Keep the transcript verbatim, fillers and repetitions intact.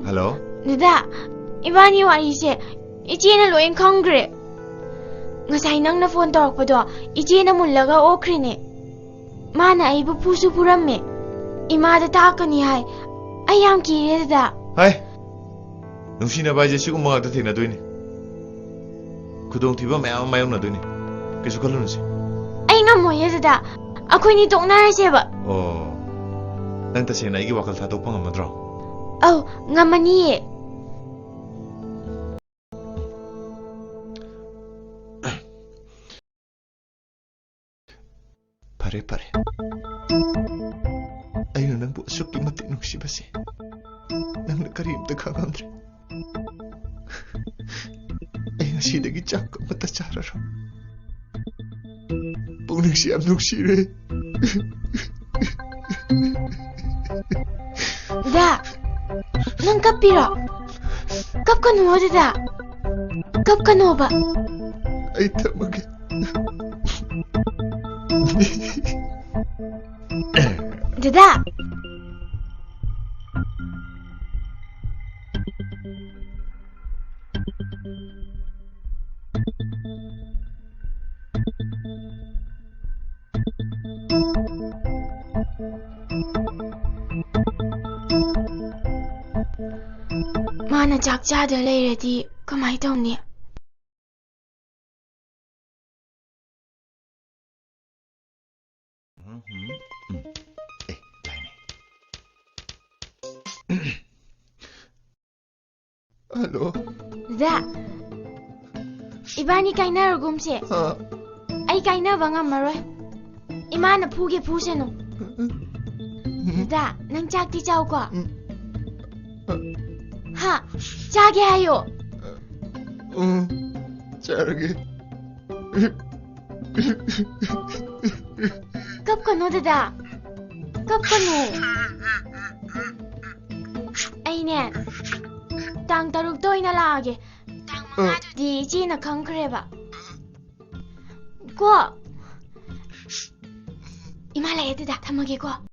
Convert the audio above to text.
Hello? ꯗꯗꯥ, ꯏꯕꯥꯅꯤ ꯋꯥꯔꯤꯁꯦ ꯏꯆꯦꯅ ꯂꯣꯏ ꯈꯪꯈ꯭ꯔꯦ꯫ ꯉꯁꯥꯏ ꯅꯪꯅ ꯐꯣꯟ ꯇꯧꯔꯛꯄꯗꯣ ꯏꯆꯦꯅ ꯃꯨꯜꯂꯒ ꯑꯣꯛꯈ꯭ꯔꯤꯅꯦ꯫ ꯃꯥꯅ ꯑꯩꯕꯨ ꯐꯨꯁꯨ ꯐꯨꯔꯝꯃꯦ꯫ ꯏꯃꯥꯗ ꯇꯥꯛꯀꯅꯤ ꯍꯥꯏ꯫ ꯑꯩ ꯌꯥꯝ ꯀꯤꯔꯦ, ꯗꯗꯥ꯫ ꯍꯥꯏ, ꯅꯨꯡꯁꯤꯅꯕ ꯍꯥꯏꯁꯦ ꯁꯤꯒꯨꯝꯕ ꯉꯥꯛꯇ ꯊꯦꯡꯅꯗꯣꯏꯅꯤ꯫ ꯈꯨꯗꯣꯡꯊꯤꯕ ꯃꯌꯥꯝ ꯑꯃ ꯃꯥꯌꯣꯛꯅꯗꯣꯏꯅꯤ꯫ ꯀꯩꯁꯨ ꯈꯜꯂꯨꯅꯨꯁꯦ꯫ ꯑꯩ ꯉꯝꯃꯣꯏꯌꯦ, ꯗꯗꯥ꯫ ꯑꯩꯈꯣꯏꯅꯤ ꯇꯣꯛꯅꯔꯁꯦꯕ꯫ ꯑꯣ, ꯅꯪ ꯇꯁꯦꯡꯅ ꯑꯩꯒꯤ ꯋꯥꯈꯜ ꯊꯥꯗꯣꯛꯄ ꯉꯝꯃꯗ꯭ꯔꯣ? ꯑꯧ, ꯉꯝꯃꯅꯤꯌꯦ꯫ ꯐꯔꯦ, ꯐꯔꯦ꯫ ꯑꯩꯅ ꯅꯪꯕꯨ ꯑꯁꯨꯛꯀꯤ ꯃꯇꯤꯛ ꯅꯨꯡꯁꯤꯕꯁꯦ ꯅꯪꯅ ꯀꯔꯤꯝꯇ ꯈꯪꯉꯝꯗ꯭ꯔꯦ꯫ ꯑꯩ ꯉꯁꯤꯗꯒꯤ ꯆꯥꯛ ꯑꯃꯠꯇ ꯆꯥꯔꯔꯣꯏ꯫ ꯄꯨꯛꯅꯤꯡꯁꯤ ꯌꯥꯝ ꯅꯨꯡꯁꯤꯔꯦ꯫ ꯗꯥ, ꯅꯪ ꯀꯞꯄꯤꯔꯣ? ꯀꯞꯀꯅꯨ, ꯗꯥ꯫ ꯀꯞꯀꯅꯣꯕ꯫ ꯑꯩ ꯊꯝꯃꯒꯦ꯫ ꯗꯥ꯫ ꯃꯥꯅ ꯆꯥꯛ ꯆꯥꯗ ꯂꯩꯔꯗꯤ ꯀꯃꯥꯏ ꯇꯧꯅꯤ? ꯎꯝ, ꯎꯝ, ꯎꯝ꯫ ꯑꯦ, ꯂꯥꯏꯅꯦ꯫ ꯍꯜꯂꯣ꯫ ꯗꯥ, ꯏꯕꯥꯅꯤ ꯀꯥꯏꯅꯔꯒꯨꯝꯁꯦ꯫ ꯍꯥ? ꯑꯩ ꯀꯥꯏꯅꯕ ꯉꯝꯃꯔꯣꯏ꯫ ꯏꯃꯥꯅ ꯐꯨꯒꯦ ꯐꯨꯁꯅꯨ꯫ ꯎꯝ꯫ ꯗꯥ, ꯅꯪ ꯆꯥꯛꯇꯤ ꯆꯥꯎꯀꯣ꯫ ꯎꯝ꯫ ꯍꯥ? ꯆꯥꯒꯦ ꯍꯥꯏꯌꯣ꯫ ꯎꯝ, ꯆꯥꯔꯒꯦ꯫ ꯀꯞꯀꯅꯣ ꯗꯥ, ꯀꯞꯀꯅꯣ꯫ ꯑꯩꯅꯦ, ꯇꯥꯡ ꯇꯔꯨꯛꯇ ꯑꯣꯏꯅ ꯂꯥꯛꯑꯒꯦ꯫ ꯇꯥꯡ ꯃꯉꯥꯗꯨꯗꯤ ꯏꯆꯦꯅ ꯈꯪꯈ꯭ꯔꯦꯕ꯫ ꯀꯣ? ꯏꯃꯥ ꯂꯥꯛꯑꯦ ꯗꯥ, ꯊꯝꯃꯒꯦꯀꯣ꯫